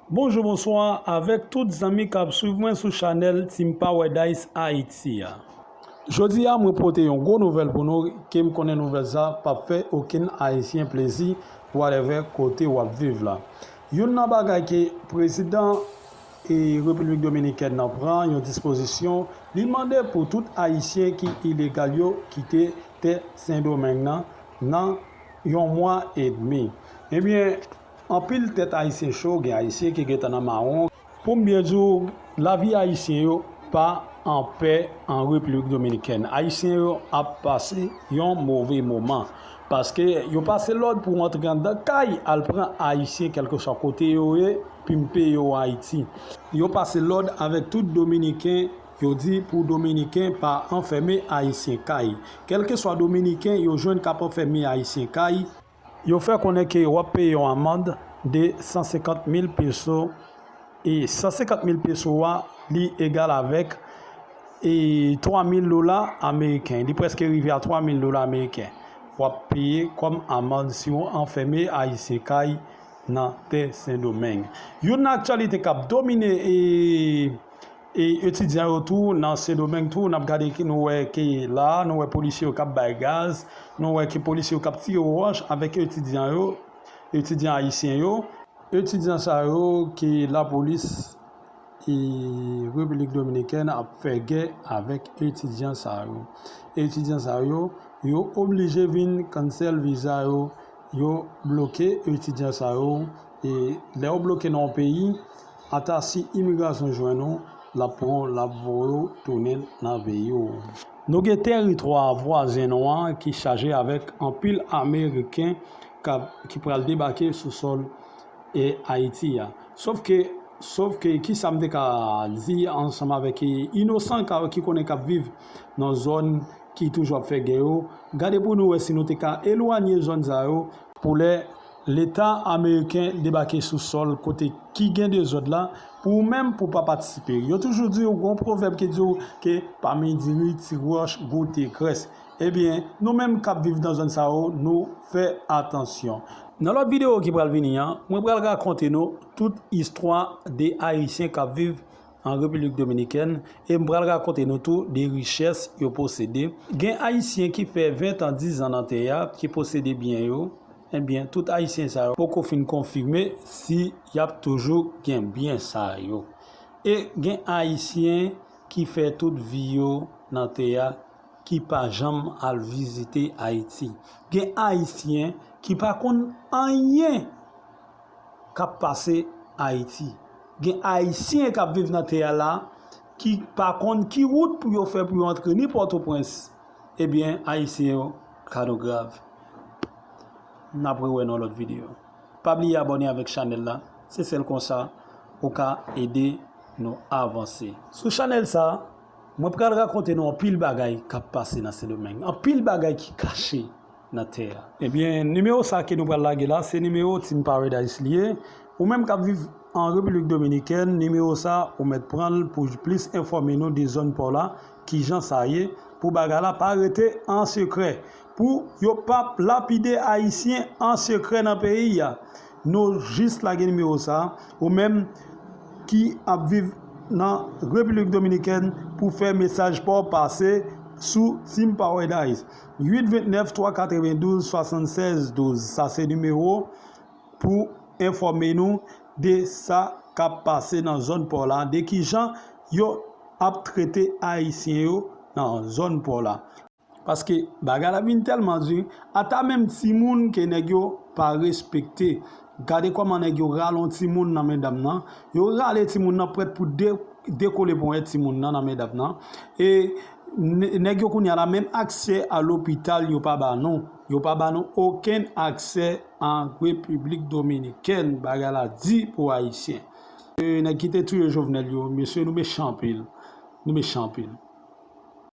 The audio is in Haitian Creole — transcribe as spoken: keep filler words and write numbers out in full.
Bonjou, bonswa avèk tout zanmi k ap swiv mwen sou chanèl Team Paradise Haiti a. Jodi a, mwen pote yon gwo nouvèl pou nou, ke m konnen nouvèl sa p ap fè okenn Ayisyen plezi, whatever kote w ap viv la. Youn nan bagay ke prezidan e Repiblik Dominikèn nan pran yon dispozisyon, li mande pou tout Ayisyen ki ilegal yo kite tè Sendomeng nan, nan yon mwa edmi. Ebyen, anpil tèt Ayisyen cho, gen Ayisyen ki gentan nan mawon. Pou m byen di w, lavi Ayisyen yo pa anpè an Repiblik Dominikèn. Ayisyen yo ap pase yon move moman. Paske yo pase lòd pou antre anndan kay, al pran Ayisyen kèlkeswa kote yo ye, pimpe yo Ayiti. Yo pase lòd avèk tout Dominiken, yo di pou Dominiken pa anfème Ayisyen kay. Kèlkeswa Dominiken yo jwenn k ap anfème Ayisyen kay, yo fè konnen ke w ap peye yon amann de san senkant mil peso, e san senkant mil peso a, li egal avèk, e twa mil dola ameriken. Li prèske rive a twa mil dola ameriken. W ap peye kòm amann si w anfème Ayisyen kay nan tè Sendomeng. Youn nan aktyalite k ap domine, e, e etidyan yo tou nan Sendomeng tou, n ap gade ki nou wè ke la, nou wè polisye yo k ap bay gaz, nou wè ke polisye yo k ap tire wòch avèk etidyan yo, etidyan ayisyen yo. Etidyan sa yo ke lapolis e Repiblik Dominikèn ap fè gè avèk etidyan sa yo. Etidyan sa yo, yo oblije vin cancel viza yo, yo bloke etidyan sa yo. E lè yo bloke nan yon peyi, ata si imigrasyon jwenn ou, l ap pran w, l ap voye w tounen nan peyi w. Nou gen teritwa vwazen nou an ki chaje avèk anpil Ameriken k ap, ki pral debake sou sòl e Ayiti a. Sòf ke, sòf ke, ki sa m te ka di ansanm avèk inosan ka, ki konnen k ap viv nan zòn ki toujou ap fè gè yo? Gade pou nou wè si nou te ka elwanye zòn sa yo pou lè Leta ameriken debake sou sòl kote ki gen dezòd la, pou ou menm pou w pa patisipe. Yo toujou di w, gon pwovèb ki di w ke pa men diri, ti wòch goute grès. Ebyen, nou menm k ap viv nan zòn sa yo, nou fè atansyon. Nan lòt videyo ki pral vini an, mwen pral rakonte nou tout istwa de Ayisyen k ap viv an Repiblik Dominikèn, e m pral rakonte nou tou de richès yo posede. Gen Ayisyen ki fè ven tan, diz an nan tè a, ki posede byen yo. Ebyen, tout Ayisyen sa yo poko fin konfime si y ap toujou gen byen sa yo. E gen Ayisyen ki fè tout vi yo nan tè a, ki pa janm al vizite Ayiti. Gen Ayisyen ki pa konn anyen k ap pase Ayiti. Gen Ayisyen k ap viv nan tè a la, ki pa konn ki wout pou yo fè pou yo antre ni Pòtoprens. Ebyen, Ayisyen yo, ka nou grav. N ap rewè nan lòt videyo. Pa bliye abòne avèk chanèl la. Se sèl konsa ou ka ede nou avanse. Sou chanèl sa, mwen pral rakonte nou anpil bagay k ap pase nan Sendomeng. Anpil bagay ki kache nan tè a. Ebyen, nimewo sa ke nou pral lage la, se nimewo Team Paradise li ye. Ou menm k ap viv an Repiblik Dominikèn, nimewo sa, ou mèt pran l pou plis enfòme nou de zòn pa w la, kijan sa ye, pou bagay la pa rete an sekrè, pou yo p ap lapide Ayisyen an sekrè nan peyi a. Nou jis lage nimewo sa, ou menm ki ap viv nan Repiblik Dominikèn, pou fè mesaj pa w pase sou Team Paradise. Uit vennèf twa katrevendouz swasannsèz douz. Sa se nimewo pou enfòme nou de sa k ap pase nan zòn pa w la, de kijan yo ap trete Ayisyen yo nan zòn pa w la. Paske bagay la vin tèlman di, ata menm timoun ke nèg yo pa respekte. Gade kòman nèg yo rale yon timoun nan men dam nan. Yo rale timoun nan prèt pou de-, dekole ponyèt timoun nan nan men dam nan. E n-, nèg yo kounye a la, menm aksè a lopital yo pa ba nou. Yo pa ba nou okenn aksè an Repiblik Dominikèn. Bagay la di pou Ayisyen. E nèg ki te touye Jovenel yo, mesye, nou mechan anpil. Nou mechan anpil.